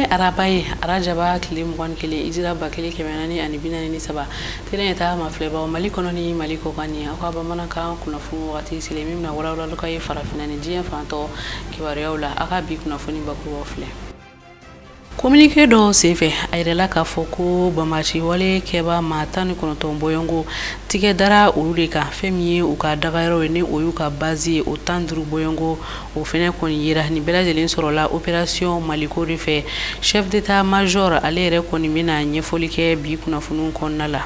Araba ye arajaba tile 21 hijira 1443 tele ɲɛtaa ma filɛbaw Mali kɔnɔ ni Mali kɔkan ni aw ka bamanankan kunnafoni wagati selen min bɛna walawalali k'aw ye farafinna ni diɲɛ fantɔ kibaruyaw la. Aw ka bi kunnafoni bakurubaw filɛ. Communiqué dɔ senfɛ a yirala k'a fɔ ko bamaci wale kɛba maa 19 bɔɲɔgɔnko tigɛ dara olu de kan. Fɛn min ye u ka dagayɔrɔ ye ni o y'u ka base ye, o 15 bɔɲɔgɔnko o fɛnɛ kɔni yera. Nin bɛɛ lajɛlen sɔrɔla opération Maliko de fɛ. Chef d'état major ale yɛrɛ kɔni bɛna ɲɛfɔli kɛ bi kunnafoniw kɔnɔna la.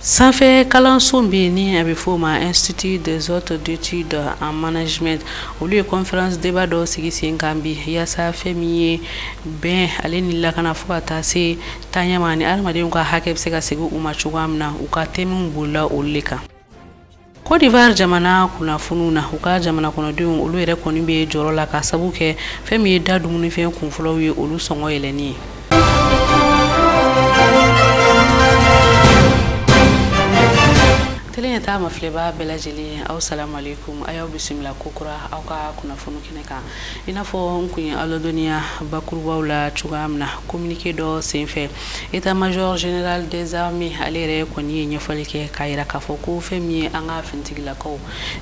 Sanfɛ kalanso bɛ yen ni a bɛ f'o ma Institut des hautes études en management, olu ye conférence débat dɔ sigi sen kan bi yaasa fɛn min ye bɛn ale ni lakana fo ka taa se taaɲɛ ma ni adamadenw ka hakɛ bɛ se ka segin u ma cogoya min na, u ka thèmes bolila olu de kan. Côte d'Ivoire jamana kunnafoniw na, u ka jamana kɔnɔdenw olu yɛrɛ kɔni bɛ jɔrɔ la ka sabu kɛ fɛn min ye da dumunifɛn kunfɔlɔw ye olu sɔngɔ yɛlɛnni ye. Tele ɲɛtaa ma filɛbaa bɛɛ lajɛlen, aw salamu aleykum, a y'aw bisimila kokura aw ka kunnafoni kɛnɛ kan. I n'a fɔ n kun ye aw ladɔnniya bakurubaw la cogoya min na, communiqué dɔ senfɛ état major général des armées ale yɛrɛ kɔni ye ɲɛfɔli kɛ k'a yira k'a fɔ ko fɛn min ye an ka finitigilakaw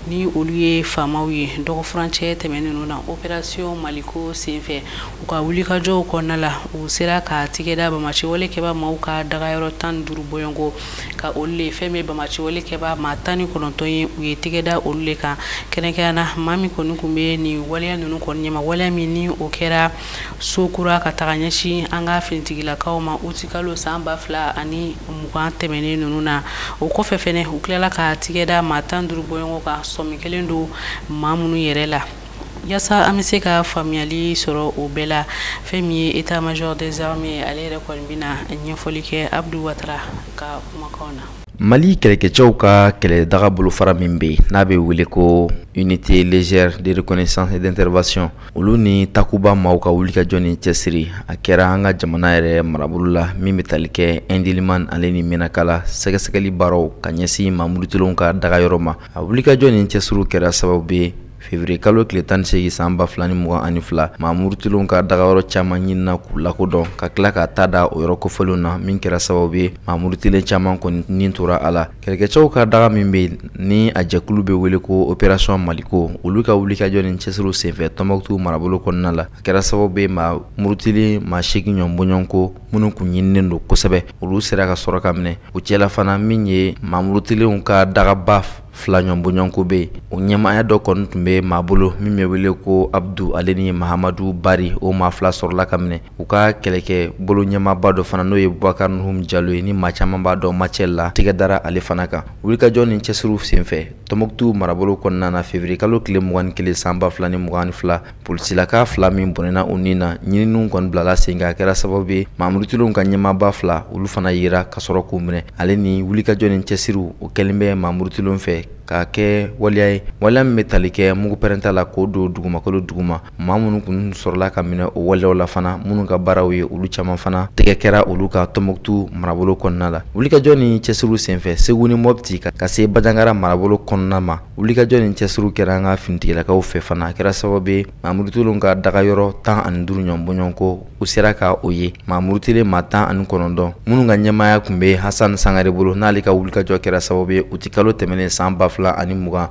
ni olu ye faamaw ye dɔgɔfurancɛ tɛmɛnen ninnu na opération Maliko senfɛ, u ka wulikajɔw kɔnɔna la u sera ka tigɛda bamaci wale kɛba maaw ka dagayɔrɔ 15 bɔɲɔgɔnko ka olu le fɛn min bamaci wale kɛba maa 19 ye u ye tigɛ da olu le kan. Kɛrɛnkɛrɛnnenya na maa min kɔni tun bɛ nin waleya ninnu kɔni ɲɛma, waleya min ni o kɛra so kura ka taga ɲɛsin an ka finitigilakaw ma utikalo san 2020 tɛmɛnen ninnu na. O kɔfɛ fɛnɛ u tilala ka tigɛ da maa 15 bɔɲɔgɔn kan sɔmi kelen don maa minnu yɛrɛ la. Yaasa an bɛ se ka faamuyali sɔrɔ o bɛɛ la, fɛn min ye état major des armées ale yɛrɛ kɔni bɛna ɲɛfɔli kɛ Abdou Ouattara ka kumakanw na. Mali kɛlɛkɛcɛw ka kɛlɛdaga bolofara min bɛ yen n'a bɛ wele ko unité légère de reconnaissance et d'intervention, olu ni Takuba maaw ka wulikajɔ ni cɛsiri a kɛra an ka jamana yɛrɛ marabolo la min bɛ tali kɛ Indiliman ale ni Menakala sɛgɛsɛgɛli baaraw ka ɲɛsin maa murutilenw ka dagayɔrɔ ma. A wulikajɔ ni cɛsiriw kɛra sababu ye février kalo tile 18 san 2022 maa murutilenw ka dagayɔrɔ caman ɲinina k'u lakodɔn ka tila ka taa da o yɔrɔ kofɔlenw na min kɛra sababu ye maa murutilen caman kɔni nin tora a la. Kɛlɛkɛcɛw ka daga min bɛ yen ni a jɛkulu bɛ wele ko opération Maliko, olu ka wulikajɔ ni cɛsiriw senfɛ Tɔnbukutu marabolo kɔnɔna la, a kɛra sababu ye maa murutilen maa 8 ɲɔgɔn bɔɲɔgɔnko minnu kun ɲininen don kosɛbɛ, olu sera ka sɔrɔ ka minɛ. O cɛla fana min ye maa murutilenw ka dagaba 2 ɲɔgɔn bɔɲɔgɔnko bɛ yen, o ɲɛmaaya dɔ kɔni tun bɛ maa bolo min bɛ wele ko Abdu ale ni Mahamadu Bari, o maa 2 sɔrɔla ka minɛ. U ka kɛlɛkɛ bolo ɲɛmaaba dɔ fana n'o ye Bubakar Nuhum Jalo ye ni maa caman b'a dɔn Macɛl la, tigɛ dara ale fana kan. Wulikajɔ ni cɛsiriw senfɛ Tɔnbukutu marabolo kɔnɔna na février kalo tile 21 san 2022 polisilaka 2 min bɔnɛna u ni na, ɲininiw kɔni bilala sen kan. A kɛra sababu ye maa murutilenw ka ɲɛmaaba 2 olu fana yera ka sɔrɔ k'u minɛ. Ale ni wulikajɔ ni cɛsiriw o kɛlen bɛ maa murutilenw fɛ k'a kɛ waleya ye, waleya min bɛ tali kɛ mugu pɛrɛnta la k'o don dugumakolo duguma. Maa minnu kun sɔrɔla ka minɛ o waleyaw la fana, minnu ka baaraw ye olu caman fana tɛgɛ kɛra olu ka Tɔnbukutu marabolo kɔnɔna la. Wulikajɔ ni cɛsiriw senfɛ Segu ni Mɔpti ka se Banjagara marabolo kɔnɔna ma, wulikajɔ ni cɛsiriw kɛra an ka finitigilakaw fɛ fana. A kɛra sababu ye maa murutilenw ka dagayɔrɔ 15 ɲɔgɔn bɔɲɔgɔnko u sera ka o ye. Maa murutilen maa 19 minnu ka ɲɛmaaya tun bɛ Hasan Sangare bolo, n'ale ka wulikajɔ kɛra sababu ye utikalo tɛmɛnen san 2020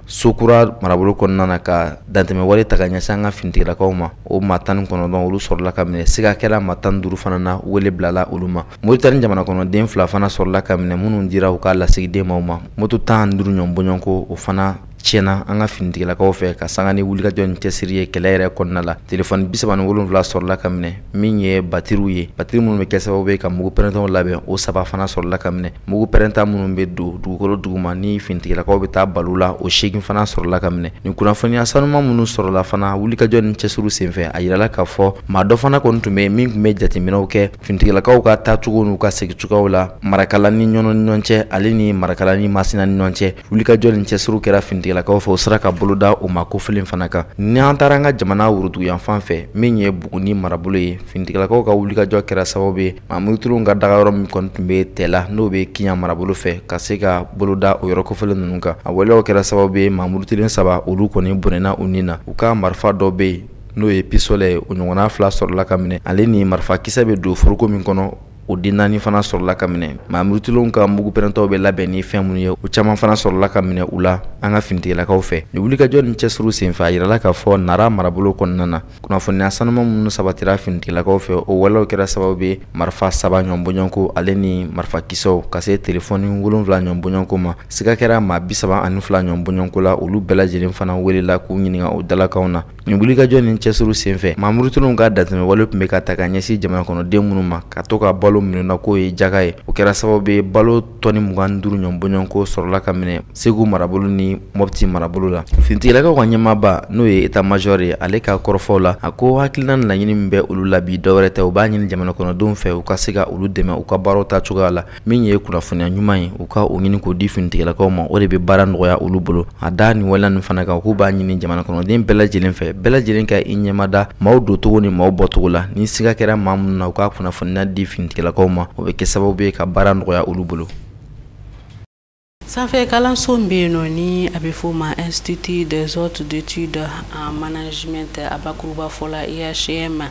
Sokura marabolo kɔnɔna na ka dantɛmɛwale ta ka ɲɛsin an ka finitigilakaw ma, o maa 19 olu sɔrɔla ka minɛ. Siga kɛra maa 15 fana na, wele bilala olu ma. Moritani jamana kɔnɔden 2 fana sɔrɔla ka minɛ minnu dira u ka lasigiden maaw ma. Moto 15 ɲɔgɔn bɔɲɔgɔnko o fana tiɲɛna an ka finitigilakaw fɛ ka sanga ni wulikajɔ ni cɛsiri ye kɛlɛ yɛrɛ kɔnɔna la. Telefɔni 37 sɔrɔla ka minɛ min ye batiriw ye, batiri minnu bɛ kɛ sababu ye ka mugu pɛrɛntaw labɛn, o 3 fana sɔrɔla ka minɛ. Mugu pɛrɛnta minnu bɛ don dugukolo duguma ni finitigilakaw bɛ taa balo la, o 8 fana sɔrɔla ka minɛ. Nin kunnafoniya sanuman minnu sɔrɔla fana wulikajɔ ni cɛsiriw senfɛ, a yirala k'a fɔ maa dɔ fana kɔni tun bɛ yen min tun bɛ jateminɛw kɛ finitigilakaw ka taacogo n'u ka segincogoyaw la Marakala ni Ɲɔnɔ ni ɲɔgɔn cɛ, ale ni Marakala ni Masina ni ɲɔgɔn cɛ. Wulikajɔ ni cɛsiriw kɛra finitigilakaw finitigilakaw fɛ, o sera ka boloda o ma kofɔlen fana kan. Ni an taara an ka jamana woroduguyanfan fɛ, min ye Buguni marabolo ye, finitigilakaw ka wulikajɔ kɛra sababu ye maa murutilenw ka dagayɔrɔ min kɔni tun bɛ Tɛla, n'o bɛ Kiɲan marabolo fɛ, ka se ka boloda o yɔrɔ kofɔlen ninnu kan. A waleyaw kɛra sababu ye maa murutilen 3 olu kɔni bɔnɛna u ni na. U ka marifa dɔ bɛ yen n'o ye pistolet ye, o ɲɔgɔnna 2 sɔrɔla ka minɛ, ale ni marifa kisɛ bɛ don foroko min kɔnɔ, o den 4 fana sɔrɔla ka minɛ. Maa murutilenw ka mugu pɛrɛntɔw bɛ labɛn ni fɛn minnu ye, o caman fana sɔrɔla ka minɛ u la an ka finitigilakaw fɛ. Nin wulikajɔ ni cɛsiriw senfɛ, a yirala k'a fɔ Nara marabolo kɔnɔna na, kunnafoniya sanuman minnu sabatira finitigilakaw fɛ, o waleyaw kɛra sababu ye marifa 3 ɲɔgɔn bɔɲɔgɔnko ale ni marifa kisɛw ka se telefɔni 7 ɲɔgɔn bɔɲɔgɔnko ma. Siga kɛra maa 32 ɲɔgɔn bɔɲɔgɔnko la, olu bɛɛ lajɛlen fana welela k'u ɲininka o dalakanw na. Nin wulikajɔ ni cɛsiriw senfɛ, maa murutilenw ka dantɛmɛ wale tun bɛ ka ta ka ɲɛsin jamana kɔnɔden minnu ma ka to ka balo minnu na k'o ye jaga ye, o kɛra sababu ye balo tɔni 25 ɲɔgɔn bɔɲɔgɔnko sɔrɔla ka minɛ Segu marabolo ni Mopti marabolo la. Finitigilakaw ka ɲɛmaaba n'o ye état major ye, ale ka kɔrɔfɔw la, a ko hakilina ni laɲini min bɛ olu la bi dɔwɛrɛ tɛ, u b'a ɲini jamana kɔnɔdenw fɛ u ka se ka olu dɛmɛ u ka baaraw ta cogoya la. Min ye kunnafoniya ɲuman ye, u ka o ɲini k'o di finitigilakaw ma, o de bɛ baara nɔgɔya olu bolo. A da nin waleya ninnu fana kan, k'u b'a ɲini jamana kɔnɔden bɛɛ lajɛlen fɛ, bɛɛ lajɛlen ka i ɲɛmada maaw doncogo ni maaw bɔcogo la. Ni siga kɛra maa minnu na, u ka kunnafoniya di finitigilakaw ma, o bɛ kɛ sababu ye ka baara nɔgɔya olu bolo. Sanfɛ kalanso min bɛ yen nɔ ni a bɛ f'o ma Institut des hautes études en management, a bakuruba fɔ la IHM,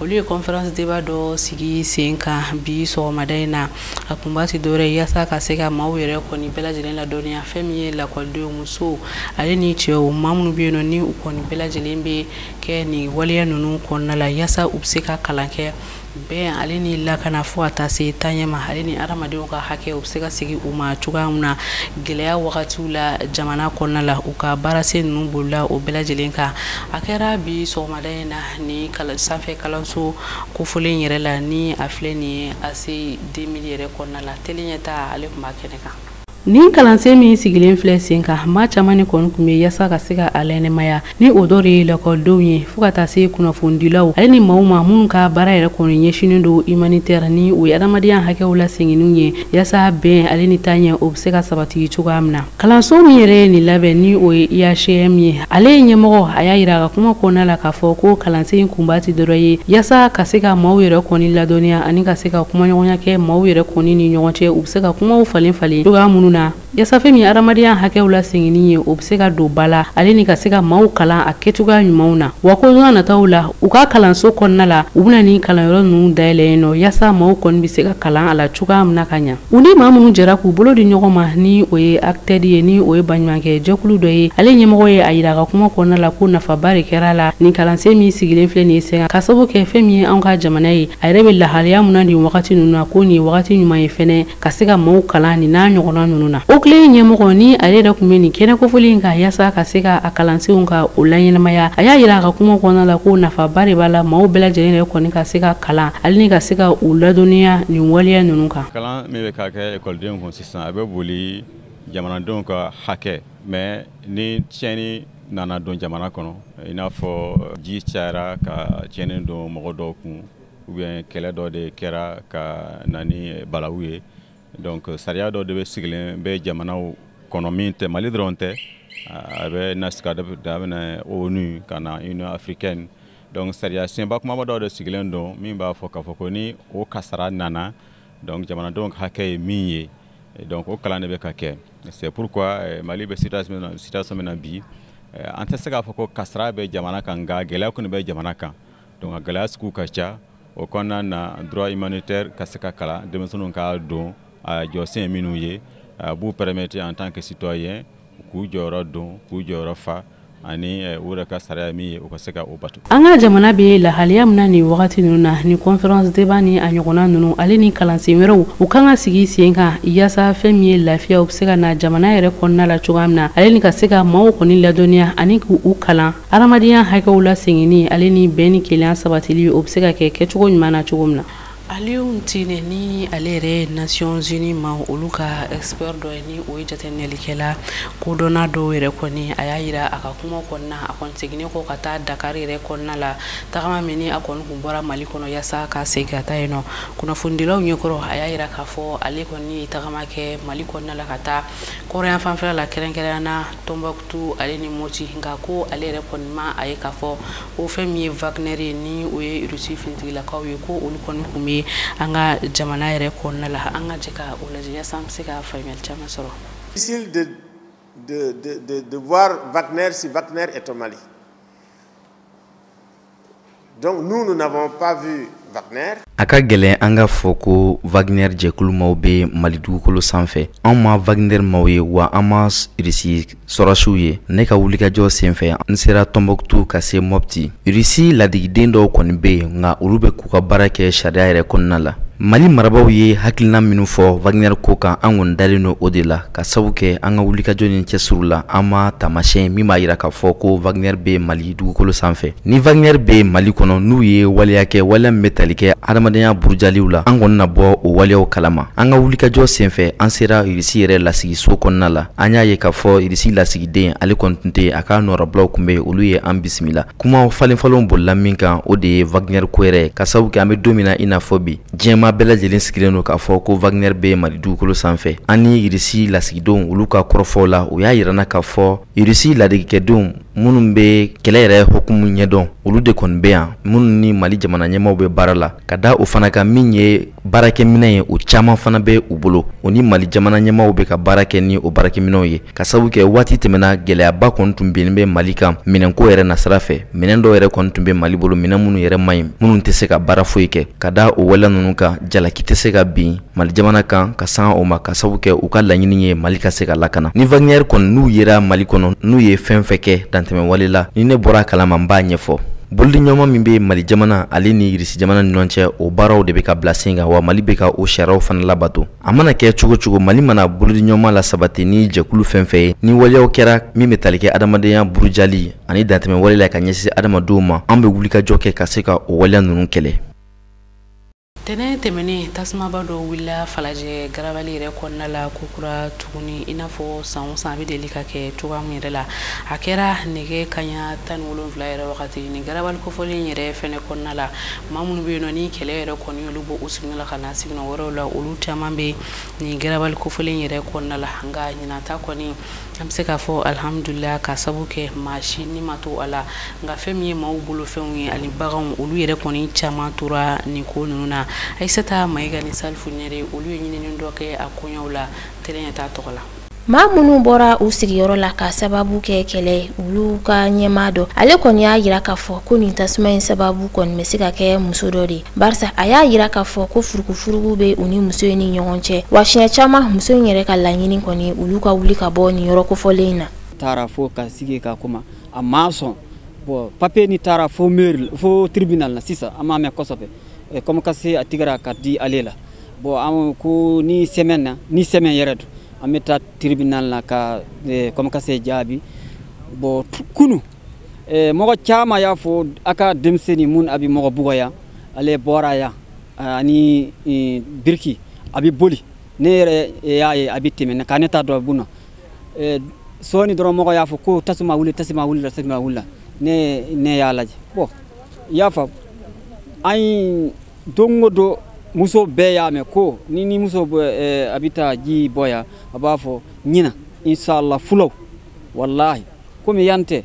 olu ye conférence débat dɔ sigi sen kan bi sɔgɔmada in na. A kunba tɛ dɔwɛrɛ ye yaasa ka se ka maaw yɛrɛ kɔni bɛɛ lajɛlen ladɔnniya fɛn min ye lakɔlidenw, musow ale ni cɛw, maa minnu bɛ yen nɔ ni u kɔni bɛɛ lajɛlen bɛ kɛ nin waleya ninnu kɔnɔna la, yaasa u bɛ se ka kalan kɛ bɛn ale ni lakana fo ka taa se taaɲɛ ma, ale ni adamadenw ka hakɛ u bɛ se ka segin u ma cogoya min na gɛlɛya wagatiw la jamana kɔnɔna la. U ka baarasen ninnu bolila o bɛɛ lajɛlen kan. A kɛra bi sɔgɔmada in na ni sanfɛ kalanso kofɔlen yɛrɛ la, ni a filɛ nin ye ACI 2000 yɛrɛ kɔnɔna la. Tele ɲɛta ale tun b'a kɛnɛ kan. Nin kalansen min sigilen filɛ sen kan, maa caman ni kɔni tun bɛ yaasa ka se ka a laɲɛnamaya, ni o dɔ de ye lakɔlidenw ye fo ka taa se kunnafonidilaw ale ni maaw ma minnu ka baara yɛrɛ kɔni ɲɛsinnen don humanitaire, ni o ye adamadenya hakɛw laseginniw ye, yaasa bɛn ale ni taaɲɛ o bɛ se ka sabati cogoya min na. Kalanso min yɛrɛ ye nin labɛn, ni o ye IHM ye, ale ye ɲɛmɔgɔ, a y'a yira a ka kuma kɔnɔna la k'a fɔ ko kalansen in kunba tɛ dɔrɔn ye yaasa ka se ka maaw yɛrɛ kɔni ladɔnniya ani ka se ka kumaɲɔgɔnya kɛ maaw yɛrɛ kɔni ni ɲɔgɔn cɛ, u bɛ se ka kumaw falen falen cogoya minnu na yaasa fɛn min ye adamadenya hakɛw laseginni ye, o bɛ se ka don ba la, ale ni ka se ka maaw kalan a kɛcogoya ɲumanw na. Wa ko don nataw la, u ka kalanso kɔnɔna la, u bɛna nin kalanyɔrɔ ninnu dayɛlɛ yen nɔ yaasa maaw kɔni bɛ se ka kalan a la cogoya min na ka ɲa. U ni maa minnu jɛra k'u bolo di ɲɔgɔn ma, ni o ye ACTED ye, ni o ye baɲumankɛ jɛkulu dɔ ye, ale ɲɛmɔgɔ ye a yira a ka kuma kɔnɔna la ko nafaba de kɛra a la nin kalansen min sigilen filɛ nin ye sen kan, ka sababu kɛ fɛn min ye anw ka jamana ye, a yɛrɛ bɛ lahalaya min na nin wagati ninnu na, ko nin ye wagati ɲuman ye fɛnɛ ka se ka maaw kalan nin n'a ɲɔgɔnna ninnu na. O tile ɲɛmɔgɔ ni ale yɛrɛ tun bɛ nin kɛnɛ kofɔli in kan yaasa ka se ka a kalansenw ka o laɲɛnamaya, a y'a yira a ka kuma kɔnɔna la ko nafaba de b'a la maaw bɛɛ lajɛlen yɛrɛ kɔni ka se ka kalan ale ni ka se ka u ladɔnniya nin waleya ninnu kan. Kalan min bɛ ka kɛ ekɔlidenw kun sisan, a bɛ boli jamanadenw ka hakɛ, mais ni tiɲɛni nana don jamana kɔnɔ, i n'a fɔ ji cayara ka tiɲɛni don mɔgɔ dɔw kun, ou bien kɛlɛ dɔ de kɛra ka na ni balawu ye. Donc sariya dɔ de bɛ sigilen bɛ jamanaw kɔnɔ min tɛ Mali dɔrɔn tɛ, a bɛ na sigi daminɛ ONU ka na Union africaine. Donc sariya senba kumaba dɔw de sigilen don min b'a fɔ k'a fɔ ko ni o kasara nana, donc jamanadenw ka hakɛ ye min ye, donc o kalan de bɛ ka kɛ. C'est pourquoi Mali bɛ situation min na bi, an tɛ se k'a fɔ ko kasara bɛ jamana kan, nka gɛlɛya kɔni bɛ jamana kan. Donc a gɛlɛya sugu ka ca. O kɔnɔna na, droit humanitaire ka se ka kalan denmisɛnninw k'a dɔn a jɔsen minnu ye, a b'u permettre en tant que citoyen k'u jɔyɔrɔ dɔn, k'u jɔyɔrɔ fa, ani u yɛrɛ ka sariya min ye, u ka se ka o bato. An ka jamana bɛ lahalaya min na nin wagati ninnu na, ni conférence débat ni a ɲɔgɔnna ninnu ale ni kalansen wɛrɛw, u kan ka sigi sen kan yaasa fɛn min ye lafiya u bɛ se ka na jamana yɛrɛ kɔnɔna la cogoya min na, ale ni ka se ka maaw kɔni ladɔnniya ani k'u kalan adamadenya hakɛw laseginni ale ni bɛn ni kelenya sabatili, o bɛ se ka kɛ kɛcogo ɲuman na cogo min na. Aliou Tine ni ale yɛrɛ Nations Unies ma olu ka expert dɔ ye, ni o ye jateminɛlikɛla kodɔnna dɔw yɛrɛ kɔni, a y'a yira a ka kuma kɔnɔna, a kɔni seginnen kɔ ka taa Dakar yɛrɛ kɔnɔna la, tagama min ni a kɔni kun bɔra Mali kɔnɔ yaasa ka segin ka taa yen nɔ, kunnafonidilaw ɲɛkɔrɔ, a y'a yira k'a fɔ ale kɔni ye tagama kɛ Mali kɔnɔna la ka taa kɔrɔyan fanfɛla la, kɛrɛnkɛrɛnnenya na Tombouctou ale ni Mopti. Nka ko ale yɛrɛ kɔni ma a ye k'a fɔ ko fɛn min ye Wagner ye, ni o ye Russie finitigilakaw ye, ko olu kɔni kun bɛ an ka jamana yɛrɛ kɔnɔna la. An ka jɛ ka o lajɛ yaasa an bɛ se ka faamuyali caman sɔrɔ. Difficile de voir Wagner si Wagner est au Mali. Donc nous, nous n'avons pas vu Wagner. A ka gɛlɛn an ka fɔ ko Wagner jɛkulu maaw bɛ Mali dugukolo sanfɛ. Anw ma Wagner maaw ye, wa an ma Irisi sɔrɔsiw ye. Ne ka wulikajɔ senfɛ, n sera Tombouctou ka se Mopti. Irisi ladigiden dɔw kɔni bɛ yen, nka olu bɛ k'u ka baara kɛ sariya yɛrɛ kɔnɔna la. Mali marabaaw ye hakilina minnu fɔ Wagner ko kan, an kɔni dalen don o de la, ka sabu kɛ an ka wulikajɔ ni cɛsiriw la, an ma taamasiyɛn min b'a yira k'a fɔ ko Wagner bɛ Mali dugukolo sanfɛ. Ni Wagner bɛ Mali kɔnɔ, n'u ye waleya kɛ, waleya min bɛ tali kɛ adamadenya burujaliw la, an kɔni na bɔ o waleyaw kalama. An ka wulikajɔ senfɛ, an sera Irisi yɛrɛ lasigiso kɔnɔna la. An y'a ye k'a fɔ Irisi lasigiden ale kɔni tun tɛ, a ka nɔrɔbilaw tun bɛ yen, olu ye an bisimila. Kuma falen falenw bolila min kan, o de ye Wagner ko yɛrɛ, ka sababu kɛ an bɛ don min na i n'a fɔ bi, diɲɛmaa bɛɛ lajɛlen sigilen don k'a fɔ ko Wagner bɛ Mali dugukolo sanfɛ. An ni Irisi lasigidenw, olu ka kɔrɔfɔw la, u y'a yira n na k'a fɔ Irisi ladigikɛdenw minnu bɛ kɛlɛ yɛrɛ hukumu ɲɛdɔn, olu de kɔni bɛ yan, minnu ni Mali jamana ɲɛmaaw bɛ baara la. Ka da o fana kan, min ye baarakɛminɛ ye, o caman fana bɛ u bolo, o ni Mali jamana ɲɛmaaw bɛ ka baara kɛ ni o baarakɛminɛw ye, ka sababu kɛ waati tɛmɛna, gɛlɛyaba kɔni tun binnen bɛ Mali kan minɛnko yɛrɛ nasira fɛ. Minɛn dɔw yɛrɛ kɔni tun bɛ Mali bolo, minɛn minnu yɛrɛ man ɲi, minnu tɛ se ka baara foyi kɛ. Ka da o waleya ninnu kan, jalaki tɛ se ka bin Mali jamana kan ka sanga o ma, ka sababu kɛ u ka laɲini ye Mali ka se ka lakana. Ni Wagner kɔni n'u yera Mali kɔnɔ, n'u ye fɛn fɛn kɛ dantɛmɛ wale la, ni ne bɔra a kalama, n b'a ɲɛfɔ. Bolodiɲɔgɔnma min bɛ Mali jamana ale ni Irisi jamana ni ɲɔgɔn cɛ, o baaraw de bɛ ka bila sen kan, wa Mali bɛ ka o sariyaw fana labato. A mana kɛ cogo cogo, Mali mana bolodiɲɔgɔnma la sabati ni jɛkulu fɛn fɛn ye, ni waleyaw kɛra min bɛ tali kɛ adamadenya burujali ani dantɛmɛ wale la ka ɲɛsin adamadenw ma, an bɛ wulikajɔ kɛ ka se ka o waleya ninnu kɛlɛ. Tɛnɛn tɛmɛnen, tasumaba dɔ wulila Falajɛ garabali yɛrɛ kɔnɔna la kokura tuguni, i n'a fɔ san o san a bɛ deli ka kɛ cogoya min yɛrɛ la. A kɛra nɛgɛ kaɲa 17 yɛrɛ wagati. Nin garabali kofɔlen yɛrɛ fɛnɛ kɔnɔna la, maa minnu bɛ yen nɔ ni kɛlɛ yɛrɛ kɔni olu bɔ u sigiyɔrɔ la ka na sigiyɔrɔ wɛrɛw la, olu caman bɛ nin garabali kofɔlen yɛrɛ kɔnɔna la. Nka ɲinan ta kɔni, an bɛ se k'a fɔ alihamudulila, ka sababu kɛ maa si ni ma to a la. Nka fɛn min ye maaw bolofɛnw ye ani baganw, olu yɛrɛ kɔni caman tora nin ko ninnu na. Aïssata Maïga ni Salifu Ɲɛre, olu ye ɲinini dɔ kɛ a koɲɛw la terrain ɲɛtaa tɔgɔ la. Maa minnu bɔra u sigiyɔrɔ la ka sababu kɛ kɛlɛ, olu ka ɲɛmaa dɔ, ale kɔni y'a yira k'a fɔ ko nin tasuma in sababu kɔni bɛ se ka kɛ muso dɔ de ye, barisa a y'a yira k'a fɔ ko furukufuruku bɛ u ni muso in ni ɲɔgɔn cɛ, wa siɲɛ caman muso in yɛrɛ ka laɲini kɔni, olu ka wuli ka bɔ nin yɔrɔ kofɔlen in na. Taara fo ka sigi ka kuma, a ma sɔn. Bon, papier ni taara fo mairie, fo tribunal la sisan, an m'a mɛn kosɛbɛ. Comme ka se a tigɛra ka di ale la. Bon, an ko ni semaine na, ni semaine yɛrɛ don, an bɛ taa tribunal la ka comme ka se jaabi. Bon, kunu mɔgɔ caman y'a fɔ a ka denmisɛnnin mun a bɛ mɔgɔ bugɔ yan, ale bɔra yan ani biriki a bɛ boli. Ne yɛrɛ y'a ye a bɛ tɛmɛ ka ne t'a dɔn bun na. Sɔɔni dɔrɔn mɔgɔ y'a fɔ ko tasuma wuli, tasuma wuli, tasuma wuli. Ne y'a lajɛ. Bon, i y'a faamu, an ye don o don muso bɛɛ y'a mɛn ko ni muso bɛ a bɛ taa ji bɔ yan, a b'a fɔ ɲina inshallah fulaw, wallahi komi yan tɛ,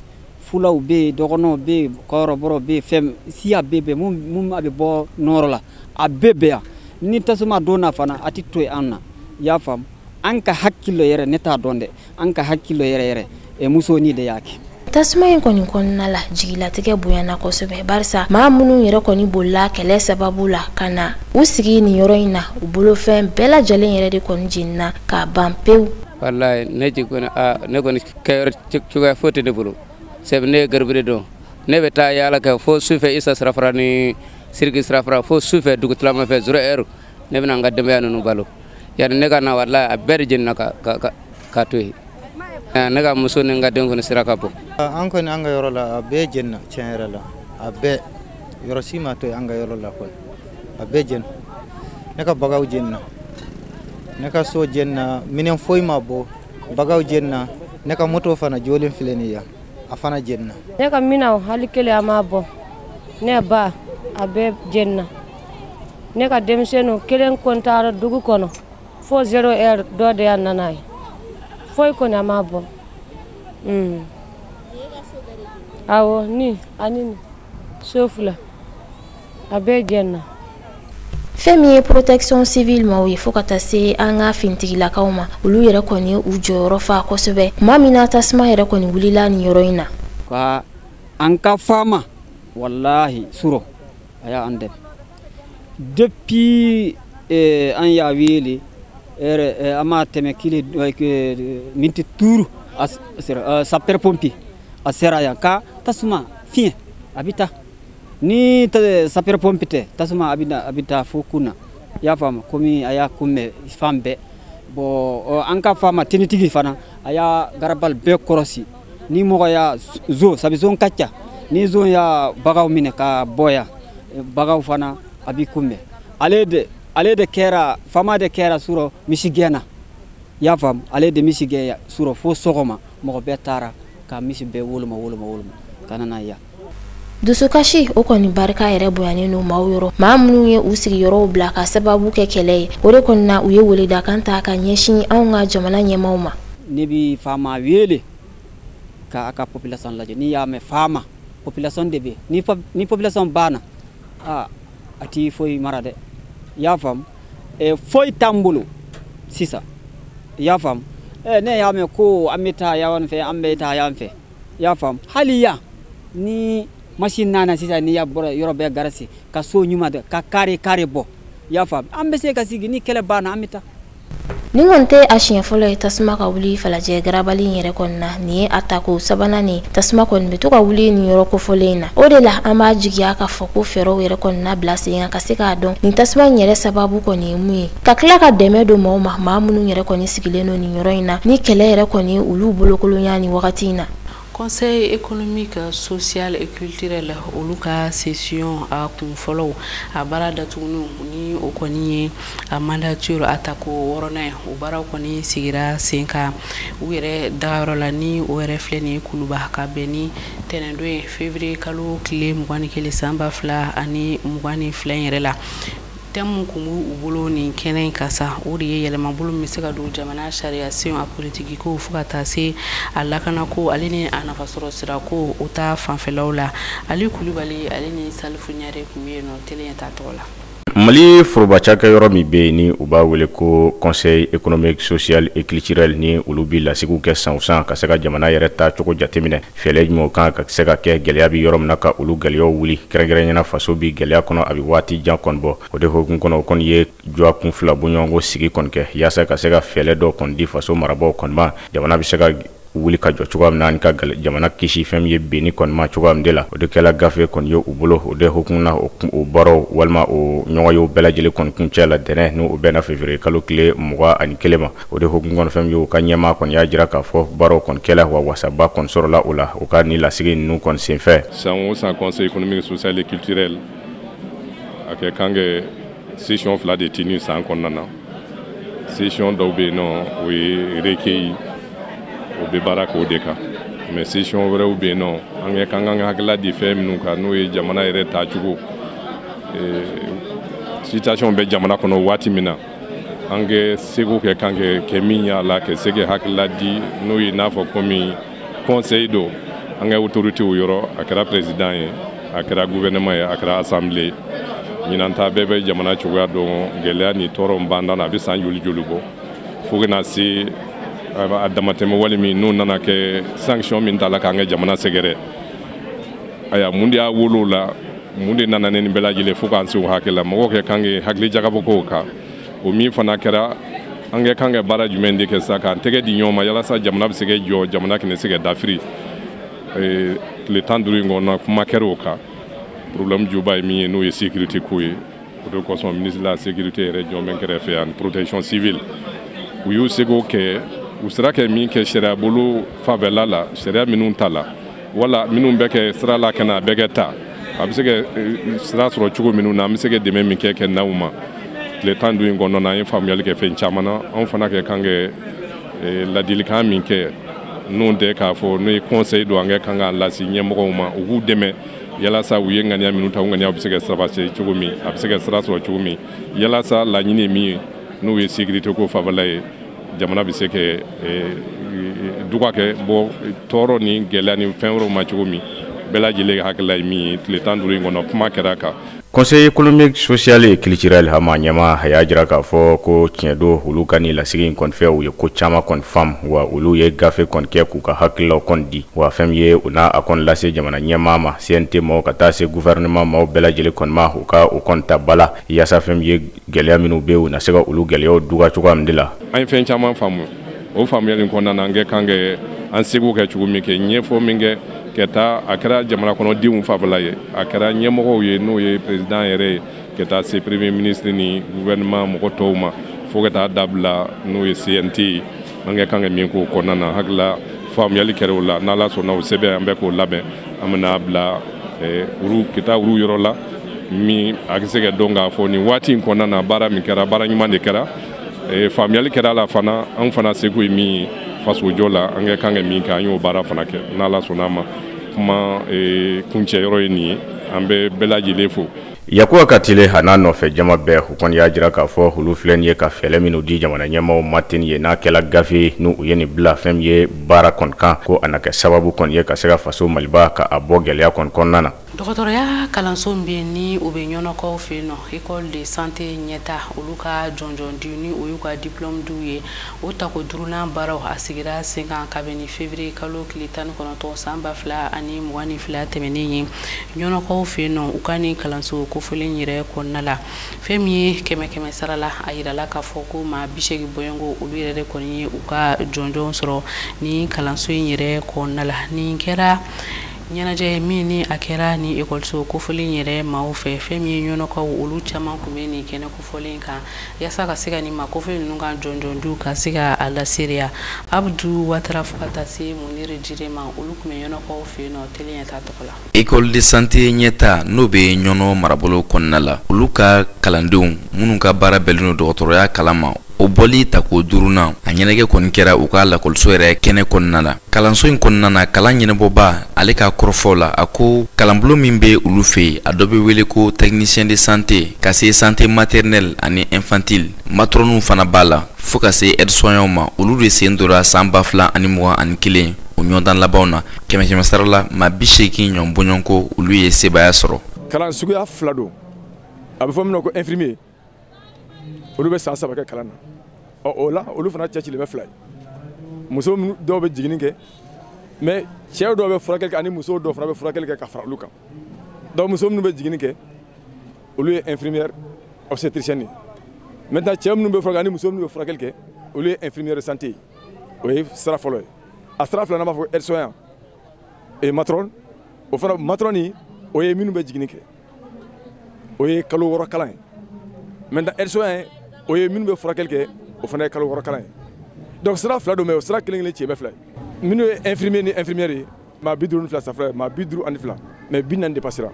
fulaw bɛ yen, dɔgɔnɔw bɛ yen, kɔrɔbɔrɔ bɛ yen, fɛn siya bɛɛ bɛ mun a bɛ bɔ nɔrɔ la, a bɛɛ bɛ yan. Ni tasuma donna fana, a tɛ to yen an na, i y'a faamu. An ka hakili yɛrɛ, ne t'a dɔn dɛ, an ka hakili yɛrɛ yɛrɛ, muso ni de y'a kɛ. Tasuma in kɔni kɔnɔna la, jigilatigɛ bonyana kosɛbɛ, barisa maa minnu yɛrɛ kɔni bolila kɛlɛ sababu la ka na u sigi nin yɔrɔ in na, u bolofɛn bɛɛ lajɛlen yɛrɛ de kɔni jenina k'a ban pewu. Walayi, ne ji kɔni, ne kɔni kɛyɔrɔ cogoya foyi tɛ ne bolo, sabu ne ye garibu de dɔn. Ne bɛ taa yaala kɛ fo sufɛ, Isa sirafara ni Siriki sirafara, fo sufɛ dugutilama fɛ 0 heure, ne bɛna n ka denbaya ninnu balo. Yani ne ka na, walayi, a bɛɛ de jenina ka to yen. Ne ka muso ni n ka den kɔni sira ka bɔ. An kɔni an ka yɔrɔ la, a bɛɛ jenina tiɲɛ yɛrɛ la, a bɛɛ, yɔrɔ si ma to yen an ka yɔrɔ la kɔni, a bɛɛ jeni. Ne ka bagaw jenina, ne ka so jenina, minɛn foyi ma bɔ, bagaw jenina, ne ka moto fana jɔlen filɛ nin ye yan, a fana jenina. Ne ka minɛnw hali kelen a ma bɔ, ne ba a bɛɛ jenina. Ne ka denmisɛnninw kelen kɔni taara dugu kɔnɔ fo 0 heure dɔ de y'a nana ye, foyi kɔni a ma bɔ. Awɔ, ni ani ni so fila a bɛɛ jenina. Fɛn min ye protection civile maaw ye fo ka taa se an ka fintigilakaw ma, olu yɛrɛ kɔni ye u jɔyɔrɔ fa kosɛbɛ tuma min na tasuma yɛrɛ kɔni wulila nin yɔrɔ in na. Ka an ka faama walahi suro a y'an dɛmɛ depuis an y'a wele an ma tɛmɛ kile miniti 5 sapeur pompier a sera yan ka tasuma fiɲɛ a bɛ taa. Ni sapeur pompier tɛ tasuma a bɛ taa fo kunna, i y'a faamu, komi a y'a kunbɛn fan bɛɛ. Bon, an ka faama tenitigi fana a y'a garabali bɛɛ kɔlɔsi, ni mɔgɔ y'a zo sabu zon ka ca, ni zon y'a bagaw minɛ ka bɔ yan, bagaw fana a b'i kunbɛn. Ale de kɛra faama de kɛra surɔ misi gɛnna, i y'a faamu, ale de misi gɛn surɔ fo sɔgɔma mɔgɔ bɛɛ taara ka misi bɛɛ woloma ka na n'a ye yan. Dusukasi o kɔni barika yɛrɛ bonyanen don maaw yɔrɔ, maa minnu ye u sigiyɔrɔw bila ka sababu kɛ kɛlɛ ye, o de kɔni na u ye weledakan ta ka ɲɛsin anw ka jamana ɲɛmaaw ma. Ne bi faama wele ka a ka population lajɛ, n'i y'a mɛn faama population de bɛ, ni population banna a ti foyi mara dɛ, i y'a faamu. Foyi t'an bolo sisan, i y'a faamu. Ne y'a mɛn ko an bɛ taa yan fɛ, an bɛ taa yan fɛ, i y'a faamu. Hali yan ni machine nana sisan, n'i y'a bɔra yɔrɔ bɛɛ garasi ka so ɲuman dɛ ka kare bɔ, i y'a faamu, an bɛ se ka sigi ni kɛlɛ banna an bɛ taa. Nin kɔni tɛ a siɲɛ fɔlɔ ye tasuma ka wuli Falajɛ garabali in yɛrɛ kɔni na, nin ye a tako sabanan ye tasuma kɔni bɛ to ka wuli nin yɔrɔ kofɔlen in na. O de la an b'a jigiya k'a fɔ ko fɛɛrɛw yɛrɛ kɔni na bila sen kan ka se k'a dɔn nin tasuma in yɛrɛ sababu kɔni ye mun ye, ka tila ka dɛmɛ don maaw ma, maa minnu yɛrɛ kɔni sigilen don nin yɔrɔ in na ni kɛlɛ yɛrɛ kɔni ye olu bolokolonya nin wagati in na. Conseil économique, social et culturel olu ka session a kun fɔlɔw a baara datuguniw ni o kɔni ye a mandature a tako 6nan ye, o baaraw kɔni sigira sen kan u yɛrɛ dagayɔrɔ la ni o yɛrɛ filɛ nin ye Kuluba ka bɛn ni tɛnɛndon ye février kalo tile 21 san 2022 in yɛrɛ la. Thème kun b'u bolo nin kɛnɛ in kan sa, o de ye yɛlɛmabolo min bɛ se ka don jamana sariya sen a politiki ko fo ka taa se a lakanako ale ni a nafasɔrɔ sirako o ta fanfɛlaw la. Ali Kulubali ale ni Salifu Ɲare tun bɛ yen nɔ télé ɲɛta tɔgɔ la. Mali foroba cakɛyɔrɔ min bɛ yen ni u b'a wele ko conseil économique, social et culturel, ni olu bi lasigiw kɛ san o san ka se ka jamana yɛrɛ ta cogo jateminɛ, fɛɛrɛ jumɛnw kan ka se ka kɛ gɛlɛya bɛ yɔrɔ min na ka olu gɛlɛyaw wuli, kɛrɛnkɛrɛnnenya faso bi gɛlɛya kɔnɔ a bɛ waati jan kɔni bɔ. O de hukumu kɔnɔ o kɔni ye jɔ kun fila bɔɲɔgɔnko sigi kɔni kɛ yaasa ka se ka fɛɛrɛ dɔw kɔni di faso marabaaw kɔni ma, jamana bɛ se ka wuli ka jɔ cogoya min na ani ka jamana kisi fɛn min ye benni kɔni ma cogoya min de la. O de kɛla gafe kɔni ye u bolo. O de hukumu na o baaraw walima o ɲɔgɔnyew bɛɛ lajɛlen kɔni kuncɛ la dɛnɛ n'o bɛnna février kalo tile 21 ma. O de hukumu kɔnɔ fɛn min ye u ka ɲɛmaa kɔni y'a jira k'a fɔ baaraw kɔni kɛla wa wasaba kɔni sɔrɔla o la u ka nin lasigi ninnu kɔni senfɛ. San o san conseil économique, social et culturel a kɛ kan kɛ session 2 de tenu san kɔnɔna na. Session dɔw bɛ yen nɔ o ye recueil, o bɛ baara k'o de kan, mais session wɛrɛw bɛ yen nɔ an kɛ kan ka hakilila di fɛn minnu kan n'o ye jamana yɛrɛ taacogo, situation bɛ jamana kɔnɔ waati min na, an kɛ seko kɛ kan kɛ min y'a la ka se ka hakilila di, n'o ye n'a fɔ komi conseil don an ka autorités yɔrɔ, a kɛra président ye, a kɛra gouvernement ye, a kɛra assemblée ye. Ɲinan ta bɛɛ bɛ jamana cogoya dɔn, gɛlɛya ni tɔɔrɔ b'an na, a bɛ san joli joli bɔ fo ka na se a damatɛmɛ wale min n'o nana kɛ sanction min tala k'an ka jamana sɛgɛrɛ. Aya, mun de y'a wolo la, mun de nana ni nin bɛɛ lajɛlen fo k'an se o hakɛ la, mɔgɔw kɛ kan kɛ hakili jagabɔ k'o kan. O min fana kɛra an kɛ kan ka baara jumɛn de kɛ sa k'an tɛgɛ di ɲɔgɔn ma yalasa jamana bɛ se ka jɔ, jamana kana se ka dafiri. Tile 15 in kɔnɔ kuma kɛra o kan. Problème juba ye min ye n'o ye sécurité ko ye, o de kosɔn ministre de la sécurité yɛrɛ jɔn bɛ n kɛrɛfɛ yan, protection civile, u y'u seko kɛ, u sera kɛ min kɛ sariya bolo fanfɛla la, sariya minnu ta la wala minnu bɛ kɛ sira la ka na a bɛ kɛ ta, a bɛ se ka sira sɔrɔ cogo minnu na, an bɛ se ka dɛmɛ min kɛ n'aw ma. Tile 15 in kɔnɔna na, an ye faamuyali kɛ fɛn caman na. Anw fana kɛ kan kɛ ladilikan min kɛ, n'o tɛ k'a fɔ n'o ye conseil don, an kɛ kan k'a lase ɲɛmɔgɔw ma, u k'u dɛmɛ yalasa u ye ŋaniya minnu ta, u ŋaniya bɛ se ka sabati cogo min, a bɛ se ka sira sɔrɔ cogo min, yalasa laɲini ye min ye, n'o ye sécurité ko fanfɛla ye, jamana bɛ se ka duga kɛ bɔ tɔɔrɔ ni gɛlɛya ni fɛn wɛrɛw ma cogo min. Bɛɛ lajɛlen hakilila ye min ye, tile 15 in kɔnɔ, kuma kɛra kan. Conseil économique, social et culturel hama ɲɛma a y'a jira k'a fɔ ko tiɲɛ don, olu ka nin lasigi in kɔni fɛ, u ye ko caman kɔni faamu, wa olu ye gafe kɔni kɛ k'u ka hakililaw kɔni di, wa fɛn min ye u n'a a kɔni lase jamana ɲɛmaa ma, CNT maaw ka taa se gouvernement maaw bɛɛ lajɛlen kɔni ma, u ka o kɔni ta ba la, yaasa fɛn min ye gɛlɛya minnu bɛ yen, u na se ka olu gɛlɛyaw duga cogoya min de la. An ye fɛn caman faamu. O faamuyali kɔnɔna na, an kɛ kan kɛ an seko kɛ cogo min, kɛ ɲɛfɔ min kɛ ka taa, a kɛra jamana kɔnɔdenw fanfɛla ye, a kɛra ɲɛmɔgɔw ye, n'o ye président yɛrɛ ye, ka taa se premier ministre ni gouvernement mɔgɔ tɔw ma, fo ka taa dabila n'o ye CNT ye. An kɛ kan ka min k'o kɔnɔna na, hakilila faamuyali kɛra o la. N'Ala sɔnna, o sɛbɛn, an bɛ k'o labɛn, an bɛna bila olu ka taa olu yɔrɔ la min a bɛ se ka dɔn k'a fɔ nin waati in kɔnɔna na, baara min kɛra, baara ɲuman de kɛra, faamuyali kɛra a la fana. Anw fana seko ye min ye fasojɔ la, an kɛ kan ka min kɛ, an y'o baara fana kɛ. N'Ala sɔnna a ma, kuma kuncɛ yɔrɔ ye nin ye. An bɛ bɛɛ lajɛlen fo. Yakuba Katile a n'a nɔfɛ jama bɛɛ, u kɔni y'a jira k'a fɔ olu filɛ nin ye ka fɛɛrɛ minnu di jamana ɲɛmaaw ma ten ye, n'a kɛla gafe n'u u ye nin bila fɛn min ye baara kɔni kan, ko a na kɛ sababu kɔni ye ka se ka faso Maliba ka a bɔ gɛlɛya kɔni kɔnɔna na. Dɔgɔtɔrɔya kalanso min bɛ yen ni o bɛ Ɲɔnɔkaw fɛ yen nɔ, école de santé ɲɛta, olu ka jɔnjɔn di ni o y'u ka diplôme diw ye, o tako duurunan baaraw a sigira sen kan kabini février kalo tile 19 san 2022 tɛmɛnen ye Ɲɔnɔkaw fɛ yen nɔ, u ka nin kalanso kofɔlen yɛrɛ kɔnɔna la. Fɛn min ye 100 sara la, a yirala k'a fɔ ko maa 80 bɔɲɔgɔnko, olu yɛrɛ de kɔni ye u ka jɔnjɔn sɔrɔ ni kalanso in yɛrɛ kɔnɔna la. Nin kɛra ɲɛnajɛ min ni a kɛra ni ekɔliso kofɔlen yɛrɛ maaw fɛ. Fɛn min ye Ɲɔnɔkaw, olu caman tun bɛ nin kɛnɛ kofɔlen kan yaasa ka se ka nin maa kofɔlen ninnu ka jɔnjɔndiw ka se ka a laseereya. Abdu Watara fo ka taa se Muniri Jire ma, olu tun bɛ Ɲɔnɔkaw fɛ yen nɔ tele ɲɛta tɔgɔ la. École de santé ɲɛta, n'o bɛ Ɲɔnɔ marabolo kɔnɔna la, olu ka kalandenw minnu ka baara bɛnnen don dɔgɔtɔrɔya kalan ma, o bɔli tako duurunan a ɲɛnajɛ kɔni kɛra u ka lakɔliso yɛrɛ kɛnɛ kɔnɔna la. Kalanso in kɔnɔna na, kalan ɲɛnabɔba ale ka kɔrɔfɔw la, a ko kalanbulon min bɛ olu fɛ yen, a dɔ bɛ wele ko technicien de santé, ka se santé maternelle ani infantile, matroniw fana b'a la, fo ka se aide soignant ma. Olu de sen donna san 2021 o ɲɔgɔndan labanw na. 100 sara la, maa 80 ɲɔgɔn bɔɲɔgɔnko, olu ye sebaaya sɔrɔ. Kalan suguya fila don, a bɛ fɔ min ma ko infirmier, olu bɛ san 3 kɛ kalan na. Ɔ o la, olu fana cɛcilen bɛ fila ye. Muso dɔw bɛ jiginni kɛ, mais cɛw dɔw bɛ furakɛli kɛ ani musow dɔw fana bɛ furakɛli kɛ ka fara olu kan. Donc muso minnu bɛ jiginni kɛ, olu ye infirmière obstétricienne ye. Maintenant, cɛ minnu bɛ furakɛ ani muso minnu bɛ furakɛli kɛ, olu ye infirmière de santé ye. O ye sira fɔlɔ ye. A sira filanan, b'a fɔ aide soignant et matron. O fana, matron, o ye minnu bɛ jiginni kɛ, o ye kalo 6 kalan ye. Maintenant, aide soignant, o ye minnu bɛ furakɛli kɛ, o fana ye kalo 6 kalan ye. Donc sira fila don, mais o sira kelen kelen cɛ bɛ fila ye. Minnu ye infirmier ni infirmière ye, maa 52 safura ye, maa 52, mais 40 dépassera.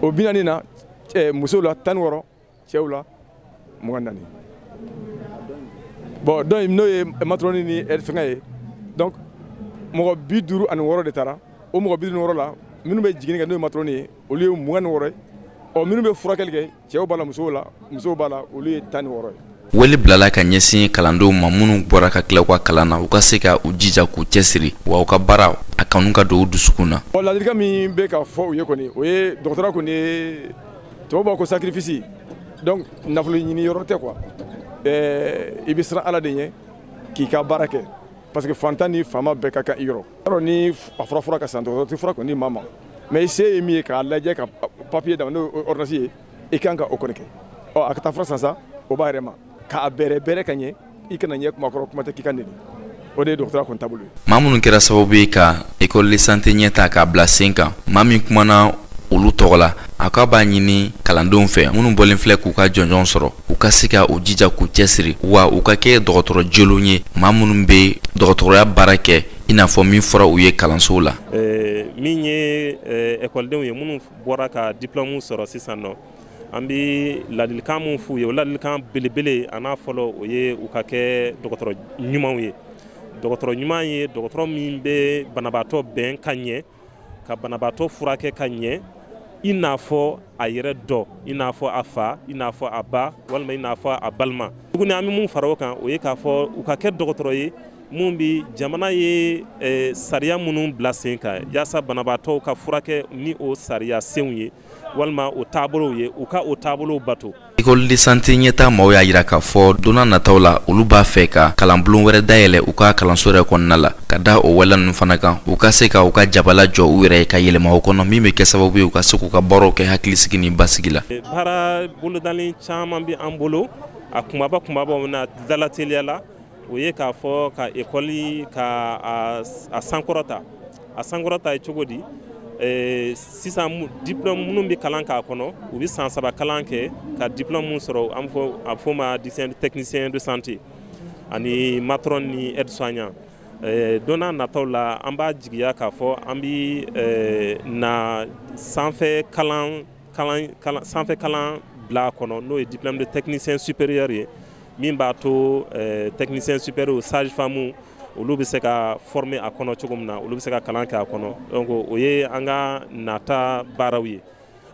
O 40 na, musow la 16, cɛw la 24. Bon, donc n'o ye matron ni fɛngɛ ye, donc mɔgɔ 56 de taara. O mɔgɔ 56 la, minnu bɛ jiginni kɛ, n'o ye matron ye, olu ye 26 ye. Ɔ minnu bɛ furakɛli kɛ, cɛw b'a la, musow b'a la, olu ye 16 ye. Wele bilala ka ɲɛsin kalandenw ma minnu bɔra ka tila u ka kalan na, u ka se ka u jija k'u cɛsiri, wa u ka baara a kanu ka don u dusukun na. Ɔ ladilikan min bɛ ka fɔ u ye kɔni, o ye dɔgɔtɔrɔ kɔni ye, tubabu b'a ko sacrifice. Donc nafolo ɲini yɔrɔ tɛ quoi. I bɛ siran Ala de ɲɛ k'i ka baara kɛ, parce que fantan ni faama bɛɛ ka kan i yɔrɔ. Yarɔ ni a fura ka san, dɔgɔtɔrɔ tɛ fura kɔni di maa ma, mais i se ye min ye k'a lajɛ ka papier d'a ma, n'o ye ordonnance ye, i kan ka o kɔni kɛ. Ɔ a ka taa fura san sa, o b'a yɛrɛ ma k'a bɛrɛ bɛrɛ ka ɲɛ, i kana ɲɛ kuma kɔrɔ, kuma tɛ k'i ka nɛni. O de ye dɔgɔtɔrɔya kɔni taabolo ye. Maa minnu kɛra sababu ye ka école de santé ɲɛta k'a bila sen kan, maa min kumana olu tɔgɔ la, a k'a b'a ɲini kalandenw fɛ minnu bɔlen filɛ k'u ka jɔnjɔn sɔrɔ, u ka se ka u jija k'u cɛsiri, wa u ka kɛ dɔgɔtɔrɔ jolenw ye, maa minnu bɛ dɔgɔtɔrɔya baara kɛ i n'a fɔ min fɔra u ye kalansow la. Min ye ekɔlidenw ye minnu bɔra ka diplôme sɔrɔ sisan nɔ, An bɛ ladilikan mun f'u ye, o ladilikan belebele a n'a fɔlɔ, o ye u ka kɛ dɔgɔtɔrɔ ɲumanw ye. Dɔgɔtɔrɔ ɲuman ye dɔgɔtɔrɔ min bɛ banabaatɔ bɛn ka ɲɛ, ka banabaatɔ furakɛ ka ɲɛ, i n'a fɔ a yɛrɛ dɔ, i n'a fɔ a fa, i n'a fɔ a ba, walima i n'a fɔ a balima. Tuguni, an bɛ mun fara o kan, o ye k'a fɔ u ka kɛ dɔgɔtɔrɔ ye mun bi jamana ye sariya minnu bila sen kan yaasa banabaatɔw ka furakɛ ni o sariya senw ye walima o taabolow ye, u ka o taabolow bato. École de santé ɲɛta maaw y'a yira k'a fɔ don n'a nataw la, olu b'a fɛ ka kalanbulon wɛrɛ dayɛlɛ u ka kalanso yɛrɛ kɔnɔna la, ka da o waleya ninnu fana kan, u ka se ka u ka jabala jɔ u yɛrɛ ye ka yɛlɛma o kɔnɔ, min bɛ kɛ sababu ye u ka se k'u ka baaraw kɛ hakilisigi ni basigi la. Baara bolodalen caman bɛ an bolo. A kumaba kumabaw na dalateliya la, o ye k'a fɔ ka ekɔli ka a sankɔrɔta. A sankɔrɔta ye cogo di? Sisan, diplôme minnu bɛ kalan k'a kɔnɔ, u bɛ san 3 kalan kɛ ka diplôme mun sɔrɔ, an fɔ a bɛ f'o ma technicien de santé ani matron ni aide soignant. Don n'a nataw la, an b'a jigiya k'a fɔ an bɛ na sanfɛ kalan bila a kɔnɔ, n'o ye diplôme de technicien supérieur ye, min b'a to technicien supérieur, sage femme, olu bɛ se ka former a kɔnɔ cogo min na, olu bɛ se ka kalan kɛ a kɔnɔ. Donc o ye an ka nata baaraw ye.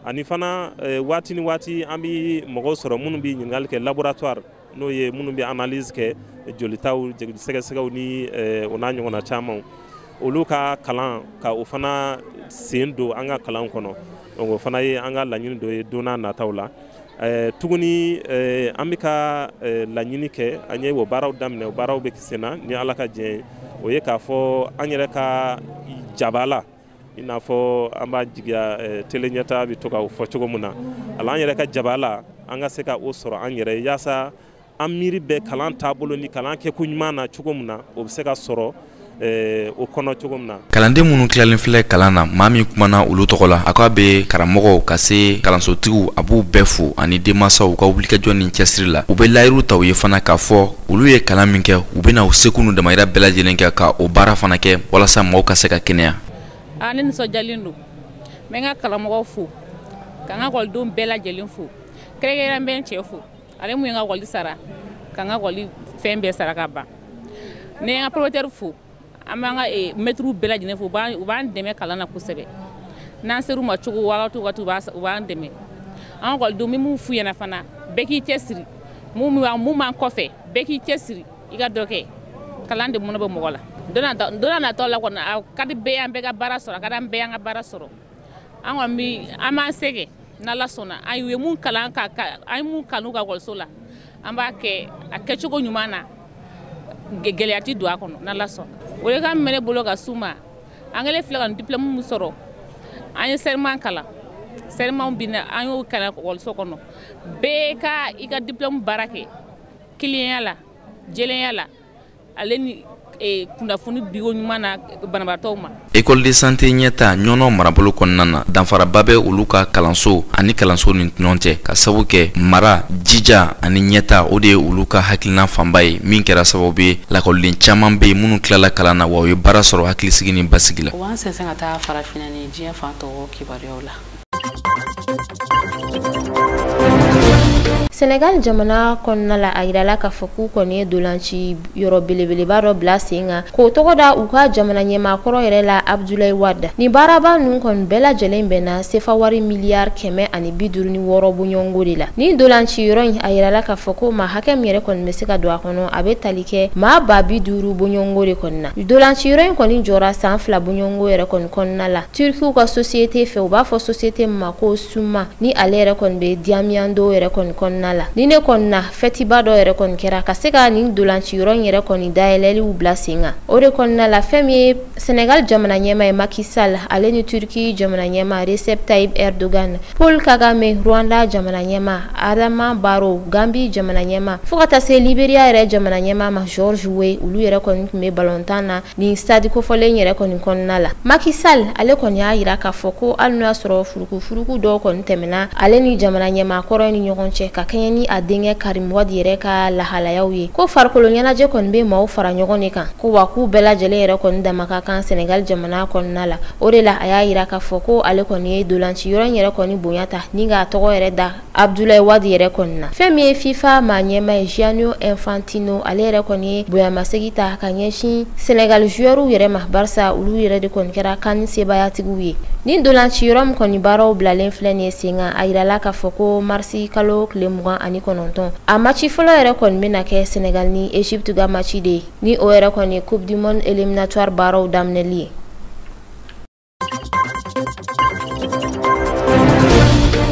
Ani fana, waati ni waati, an bɛ mɔgɔw sɔrɔ minnu bɛ ɲininkali kɛ laboratoire, n'o ye minnu bɛ analyse kɛ, jolitaw, jeli sɛgɛsɛgɛw ni o n'a ɲɔgɔnna camanw, olu ka kalan ka o fana sen don an ka kalan kɔnɔ. Donc o fana ye an ka laɲini dɔ ye don n'a nataw la. Tuguni, an bɛ ka laɲini kɛ, an ye o baaraw daminɛ, o baaraw bɛ sen na ni Ala ka jɛn ye, o ye k'a fɔ an yɛrɛ ka jaba la, i n'a fɔ an b'a jigiya télé ɲɛta bɛ to ka o fɔ cogo min na, ala an yɛrɛ ka jaba la, an ka se ka o sɔrɔ an yɛrɛ ye, yaasa an miiri bɛ kalan taabolo ni kalan kɛko ɲuman na cogo min na, o bɛ se ka sɔrɔ o kɔnɔ cogo min na. Kalanden minnu tilalen filɛ kalan na, maa min kumana olu tɔgɔ la, a k'a bɛ karamɔgɔw ka se kalansotigiw, a b'u bɛɛ fo ani denmansaw ka wulikajɔ ni cɛsiri la. U bɛ layiru ta u ye fana k'a fɔ olu ye kalan min kɛ, u bɛna u seko n'u damayira bɛɛ lajɛlen kɛ ka o baara fana kɛ walasa maaw ka se ka kɛnɛya. Aa, ne nisɔndiyalen don. N bɛ n ka karamɔgɔw fo, ka n ka ekɔlidenw bɛɛ lajɛlen fo, kɛrɛnkɛrɛnnenya n bɛ n cɛ fo, ale mun ye n ka ekɔli sara, ka n ka ekɔli fɛn bɛɛ sara ka ban. N ye n ka promoteur fo, an b'an ka mɛtiriw bɛɛ lajɛlen fo, u b'an dɛmɛ kalan na kosɛbɛ. N'an ser'u ma cogo wagati o wagati, u b'an dɛmɛ. An ka ekɔlidenw, n bɛ mun f'u ɲɛna fana, bɛɛ k'i cɛsiri. Mun b'an kɔfɛ, bɛɛ k'i cɛsiri, i ka dɔ kɛ. Kalan de mɔnɔ bɛ mɔgɔ la. Don n'a nataw la kɔni, a ka di bɛɛ ye an bɛɛ ka baara sɔrɔ, a ka di an bɛɛ ye an ka baara sɔrɔ. An kɔni bi an b'an se kɛ n'Ala sɔnna. An ye mun kalan ka an ye mun kanu ka ekɔliso la, an b'a kɛ a kɛcogo ɲuman na, gɛlɛya ti don a kɔnɔ n'Ala sɔnna. O de ka min bɛ ne bolo ka s'u ma, an kɛlen filɛ ka nin diplôme min sɔrɔ, an ye serment kalan, serment bin an y'o kalan ekɔliso kɔnɔ. Bɛɛ ka i ka diplôme baara kɛ tilennenya la, jɛlenya la, ale ni kunnafoni diko ɲuman na banabaatɔw ma. École de santé ɲɛta Ɲɔnɔ marabolo kɔnɔna na, danfaraba bɛ olu ka kalanso ani kalanso ni ɲɔgɔn cɛ, ka sabu kɛ mara, jija ani ɲɛta, o de ye olu ka hakilina fanba ye, min kɛra sababu ye lakɔliden caman bɛ yen minnu tilala kalan na, wa u ye baara sɔrɔ hakilisigi ni basigi la. O b'an sɛnsɛn ka taa farafinna ni diɲɛ fan tɔw kibaruyaw la. Senegal jamana kɔnɔna la, a yirala k'a fɔ k'u kɔni ye dolanci yɔrɔ belebeleba dɔ bila sen kan k'o tɔgɔ da u ka jamana ɲɛmaakɔrɔ yɛrɛ la, Abdoulaye Wade. Nin baaraba ninnu kɔni bɛɛ lajɛlen bɛnna sefa wari miliyari 156 bɔɲɔgɔnko de la. Nin dolanci yɔrɔ in, a yirala k'a fɔ ko maa hakɛ min yɛrɛ kɔni bɛ se ka don a kɔnɔ, a bɛ tali kɛ maa 50.000 bɔɲɔgɔnko de kɔni na. Dolanci yɔrɔ in kɔni jɔra san 2 bɔɲɔgɔnko yɛrɛ kɔni kɔnɔna la Turkiw ka société fɛ, u b'a fɔ société min ma ko Suma, ni ale yɛrɛ kɔni bɛ Diamniadio yɛrɛ kɔni kɔnɔna la. Ni ne kɔni na, fɛtiba dɔ yɛrɛ kɔni kɛra ka se ka nin dolanci yɔrɔ in yɛrɛ kɔni dayɛlɛliw bila sen kan. O de kɔnɔna la, fɛn min ye Senegal jamana ɲɛmaa ye, Macky Sall, ale ni Turki jamana ɲɛmaa, Recep Tayyip Erdogan, Paul Kagame, Rwanda jamana ɲɛmaa, Adama Barrow, Gambie jamana ɲɛmaa, fo ka taa se Liberia yɛrɛ jamana ɲɛmaa ma, George Weah, olu yɛrɛ kɔni tun bɛ balontan na nin stade kofɔlen yɛrɛ kɔni kɔnɔna la. Macky Sall, ale kɔni y'a yira k'a fɔ ko hali n'o y'a sɔrɔ furukufuruku dɔw kɔni tɛmɛna ale ni jamana ɲɛmaa kɔrɔ ni ɲɔgɔn cɛ ka kɛɲɛ kɛɲɛ ni a denkɛ Karim Wade yɛrɛ ka lahalayaw ye, ko farikolo ɲɛnajɛ kɔni bɛ maaw fara ɲɔgɔn de kan, ko wa k'u bɛɛ lajɛlen yɛrɛ kɔni dama ka kan Senegal jamana kɔnɔna la. O de la a y'a yira k'a fɔ ko ale kɔni ye dolanci yɔrɔ in yɛrɛ kɔni bonya ta ni k'a tɔgɔ yɛrɛ da Abdoulaye Wade yɛrɛ kɔni na. Fɛn min ye FIFA maa ɲɛmaa ye Gianni Infantino, ale yɛrɛ kɔni ye bonyamasegin ta ka ɲɛsin Senegal joueurs yɛrɛ ma, barisa olu yɛrɛ de kɔni kɛra CAN sebaayatigiw ye. Ni dolanci yɔrɔ min kɔni baaraw bilalen filɛ nin ye sen kan, a yirala k'a fɔ ko marisi kalo tile 29, a match fɔlɔ yɛrɛ kɔni bɛna kɛ Senegal ni Egypte ka match de ye, ni o yɛrɛ kɔni ye Coupe du monde éliminatoire baaraw daminɛli ye.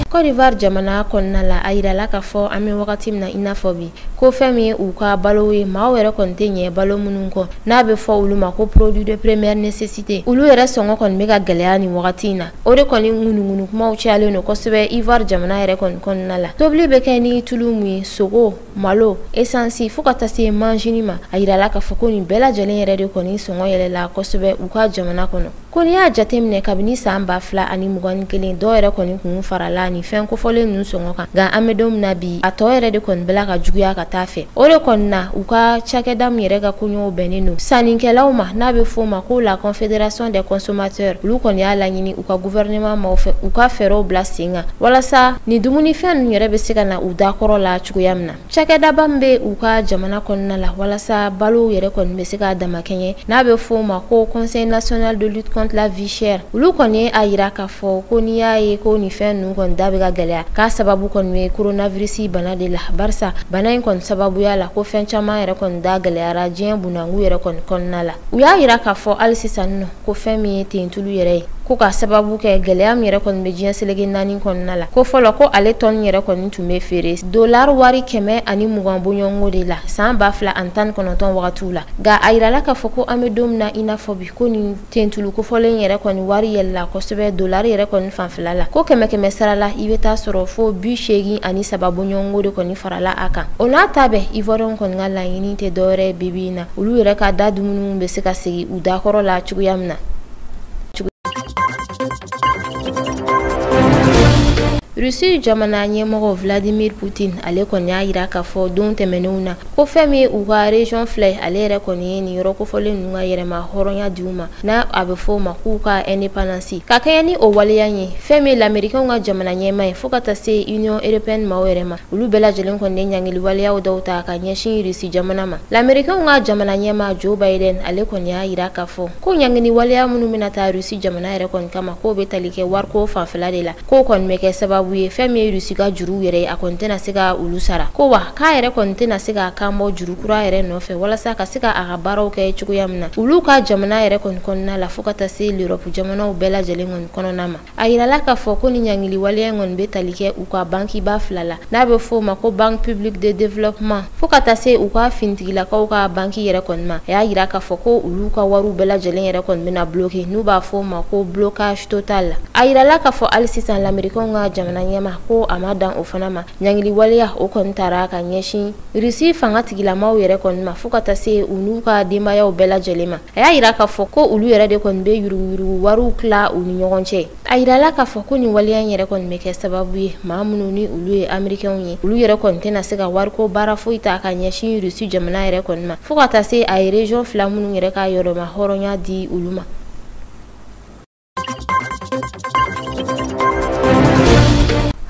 Côte d'Ivoire jamana kɔnɔna la, a yirala k'a fɔ an bɛ wagati min na i n'a fɔ bi, ko fɛn min ye u ka balo ye, maaw yɛrɛ kɔni tɛ ɲɛ balo minnu kɔ, n'a bɛ fɔ olu ma ko produit de première nécessité, olu yɛrɛ sɔngɔ kɔni bɛ ka gɛlɛya nin wagati in na. O de kɔni ŋunuŋunu kumaw cayalen don kosɛbɛ Ivoire jamana yɛrɛ kɔni kɔnɔna la. Tobili bɛ kɛ ni tulu mun ye, sogo, malo, essence, fo ka taa se manjini ma. A yirala k'a fɔ ko nin bɛɛ lajɛlen yɛrɛ de kɔni sɔngɔ yɛlɛla kosɛbɛ u ka jamana kɔnɔ. Ko n'i y'a jateminɛ kabini san 2021, dɔw yɛrɛ kɔni kun farala ni fɛn kofɔlen ninnu sɔngɔ kan, nka an bɛ don min na bi, a tɔ yɛrɛ de kɔni bɛla ka juguya ka taa fɛ. O de kɔni na, u ka cakɛda min yɛrɛ ka koɲɛw bɛnnen don sannikɛlaw ma, n'a bɛ f'o ma ko la Confédération des consommateurs, olu kɔni y'a laɲini u ka gouvernement maaw fɛ u ka fɛɛrɛw bila sen kan walasa ni dumunifɛn ninnu yɛrɛ bɛ se ka na u dakɔrɔ la cogoya min na. Cakɛdaba min bɛ u ka jamana kɔnɔna la walasa balow yɛrɛ kɔni bɛ se ka damakɛɲɛ, n'a bɛ f'o ma ko Conseil national de lutte contre la vie chère, olu kɔni ye a yira k'a fɔ ko n'i y'a ye ko nin fɛn ninnu kɔni da bɛ ka gɛlɛya, k'a sababu kɔni ye coronavirus bana de la, barisa bana in kɔni sababuya la ko fɛn caman yɛrɛ kɔni da gɛlɛyara diɲɛ bunanku yɛrɛ kɔni kɔnɔna la. U y'a yira k'a fɔ hali sisan nɔ ko fɛn min ye tentulu yɛrɛ ye, ko ka sababu kɛ gɛlɛya min yɛrɛ kɔni bɛ diɲɛ seleke 4 kɔnɔna la, ko fɔlɔ ko ale tɔni yɛrɛ kɔni tun bɛ feere $120 bɔɲɔgɔnko de la san 2019 wagatiw la, nka a yirala k'a fɔ ko an bɛ don min na i n'a fɔ bi, ko nin tentulu kofɔlen yɛrɛ kɔni wari yɛlɛla kosɛbɛ dolari yɛrɛ kɔni fanfɛla la, ko 100 sara la i bɛ taa sɔrɔ fo 83 bɔɲɔgɔnko de kɔni farala a kan. O n'a ta bɛɛ, Ivoiriyɛnw kɔni ka laɲini tɛ dɔwɛrɛ ye bi in na, olu yɛrɛ ka da dumuniw bɛ se ka segin u dakɔrɔ la cogoya min na. Russie jamana ɲɛmɔgɔ Vladimir Poutine, ale kɔni y'a yira k'a fɔ don tɛmɛnenw na ko fɛn min ye u ka région fila ye, ale yɛrɛ kɔni ye nin yɔrɔ kofɔlen ninnu ka yɛrɛma hɔrɔnya di u ma, n'a a bɛ fɔ o ma k'u ka indépendance. Ka kɛɲɛ ni o waleya ye, fɛn min ye l'Américain ka jamana ɲɛmaa ye fo ka taa se Union européenne maaw yɛrɛ ma, olu bɛɛ lajɛlen kɔni ye ɲangili waleyaw dɔw ta ka ɲɛsin Russie jamana ma. L'Américain ka jamana ɲɛmaa Joe Biden, ale kɔni y'a yira k'a fɔ ko ɲangili waleya minnu bɛna taa Russie jamana yɛrɛ kɔni kama, k'o bɛ tali kɛ wariko fanfɛla de la, k'o kɔni bɛ kɛ sababu ye fɛn min ye Russie ka juruw yɛrɛ ye, a kɔni tɛna se ka olu sara, ko wa k'a yɛrɛ kɔni tɛna se ka kan bɔ juru kura yɛrɛ nɔfɛ walasa ka se ka a ka baaraw kɛ cogoya min na olu ka jamana yɛrɛ kɔni kɔnɔna la, fo ka taa se l'Europe jamanaw bɛɛ lajɛlen kɔni kɔnɔna ma. A yirala k'a fɔ ko ni ɲangili waleya in kɔni bɛ tali kɛ u ka bankiba fila la, n'a bɛ f'o ma ko Banque publique de développement, fo ka taa se u ka finitigilakaw ka banki yɛrɛ kɔni ma. A y'a yira k'a fɔ ko olu ka wariw bɛɛ lajɛlen yɛrɛ kɔni bɛna bloquer, n'u b'a f'o ma ko blocage total. A yirala k'a fɔ hali sisan l'Américain ka jamana ɲɛma ko a ma dan o fana ma, ɲangili waleya o kɔni taara ka ɲɛsin Russie fanga tigilamaw yɛrɛ kɔni ma, fo ka taa se u n'u ka denbayaw bɛɛ lajɛlen ma. A y'a yira k'a fɔ ko olu yɛrɛ de kɔni bɛ yuruguyurugu wariw tila u ni ɲɔgɔn cɛ. A yirala k'a fɔ ko nin waleya in yɛrɛ kɔni bɛ kɛ sababu ye maa minnu ni olu ye Américains ye, olu yɛrɛ kɔni tɛna se ka wariko baara foyi ta ka ɲɛsin Russie jamana yɛrɛ kɔni ma, fo ka taa se a ye région fila minnu yɛrɛ ka yɛrɛma hɔrɔnya di olu ma.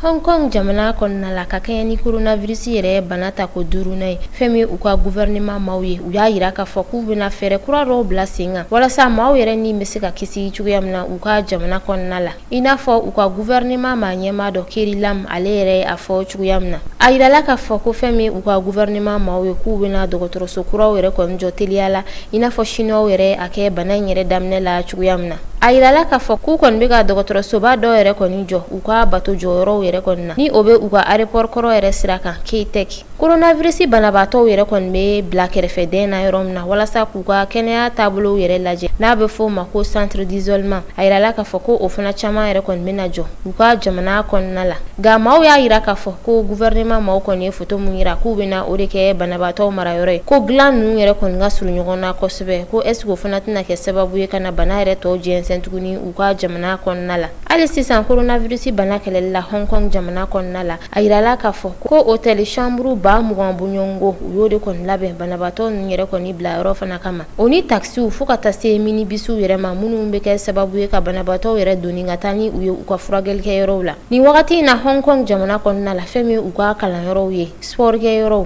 Hong Kong jamana kɔnɔna la, ka kɛɲɛ ni coronavirus yɛrɛ bana ta ko 5nan ye, fɛn min u ka gouvernement maaw ye, u y'a yira k'a fɔ k'u bɛna fɛɛrɛ kura dɔw bila sen kan walasa maaw yɛrɛ ni bɛ se ka kisi cogoya min na u ka jamana kɔnɔna la, i n'a fɔ u ka gouvernement maa ɲɛmaa dɔ Carrie Lam, ale yɛrɛ ye a fɔ cogoya min na. A yirala k'a fɔ ko fɛn min u ka gouvernement maaw ye, k'u bɛna dɔgɔtɔrɔso kuraw yɛrɛ kɔni jɔ teliya la, i n'a fɔ chinois yɛrɛ a kɛ bana in yɛrɛ daminɛ la cogoya min na. A yirala k'a fɔ k'u kɔni bɛ ka dɔgɔtɔrɔsoba dɔw yɛrɛ kɔni jɔ u ka bato jɔyɔrɔw yɛrɛ kɔni na, ni o bɛ u ka aéroport kɔrɔ yɛrɛ sira kan Kai Tak, ko Coronavirus banabaatɔw yɛrɛ kɔni bɛ bila kɛrɛfɛdɛn na yɔrɔ min na walasa k'u ka kɛnɛya taabolow yɛrɛ lajɛ, n'a bɛ fɔ o ma ko centre d'isolement. A yirala k'a fɔ ko o fana caman yɛrɛ kɔni bɛna jɔ u ka jamana kɔnɔna la. Nka maaw y'a yira k'a fɔ ko gouvernement maaw kɔni ye photo mun yira k'u bɛna o de kɛ banabaatɔw marayɔrɔ ye, ko dilan ninnu yɛrɛ kɔni ka surun ɲɔgɔn na kosɛbɛ, ko est ce que o fana tɛna kɛ sababu ye ka na bana yɛrɛ tɔ jɛnsɛn tuguni u ka jamana kɔnɔna la. Hali sisan coronavirus bana kɛlɛli la Hong Kong jamana kɔnɔna la, a yirala k'a fɔ ko hôtel chambre 20,000 bɔɲɔgɔnko u y'o de kɔni labɛn banabaatɔ ninnu yɛrɛ kɔni bila yɔrɔ fana kama, o ni taxiw fo ka taa se minibisiw yɛrɛ ma minnu bɛ kɛ sababu ye ka banabaatɔw yɛrɛ doni ka taa ni u ye u ka furakɛlikɛ yɔrɔw la. Nin wagati in na Hong Kong jamana kɔnɔna la, fɛn min u ka kalanyɔrɔw ye, sport kɛyɔrɔw,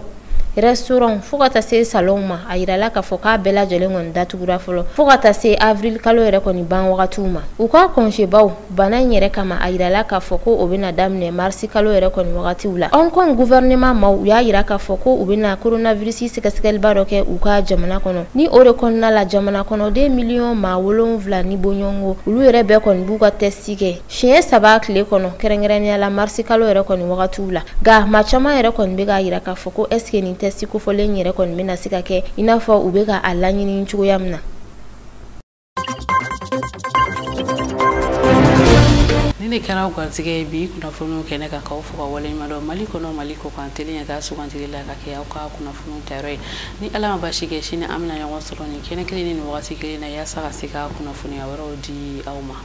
restaurant fo ka taa se salon ma, a yirala k'a fɔ k'a bɛɛ lajɛlen kɔni datugura fɔlɔ fo ka taa se avril kalo yɛrɛ kɔni ban wagatiw ma. U ka congé-baw bana in yɛrɛ kama, a yirala k'a fɔ ko o bɛna daminɛ mars kalo yɛrɛ kɔni wagatiw la. Hong Kong gouvernement maaw u y'a yira k'a fɔ ko u bɛna coronavirus sɛgɛsɛgɛliba dɔ kɛ u ka jamana kɔnɔ. Ni o de kɔnɔna la, jamana kɔnɔden miliyɔn 7 ni bɔɲɔgɔnko olu yɛrɛ bɛɛ kɔni b'u ka test kɛ siɲɛ 3 tile kɔnɔ, kɛrɛnkɛrɛnnenya la mars kalo yɛrɛ kɔni wagatiw la. Nka maa caman yɛrɛ kɔni bɛ k'a yira k'a fɔ ko est ce que nin test kofɔlen yɛrɛ kɔni bɛna se ka kɛ i n'a fɔ u bɛ ka a laɲini cogoya min na. Ni ne kɛra garijɛgɛ ye bi kunnafoniw kɛnɛ kan, k'aw fo ka waleɲuman dɔn. Mali kɔnɔ, Mali kɔkan, tele ɲɛtaa sugantili la ka kɛ aw ka kunnafoniw tayɔrɔ ye. Ni Ala ma basi kɛ, sini an bɛna ɲɔgɔn sɔrɔ nin kɛnɛ kelen ni nin wagati kelen na yaasa ka se ka kunnafoniya wɛrɛw di aw ma.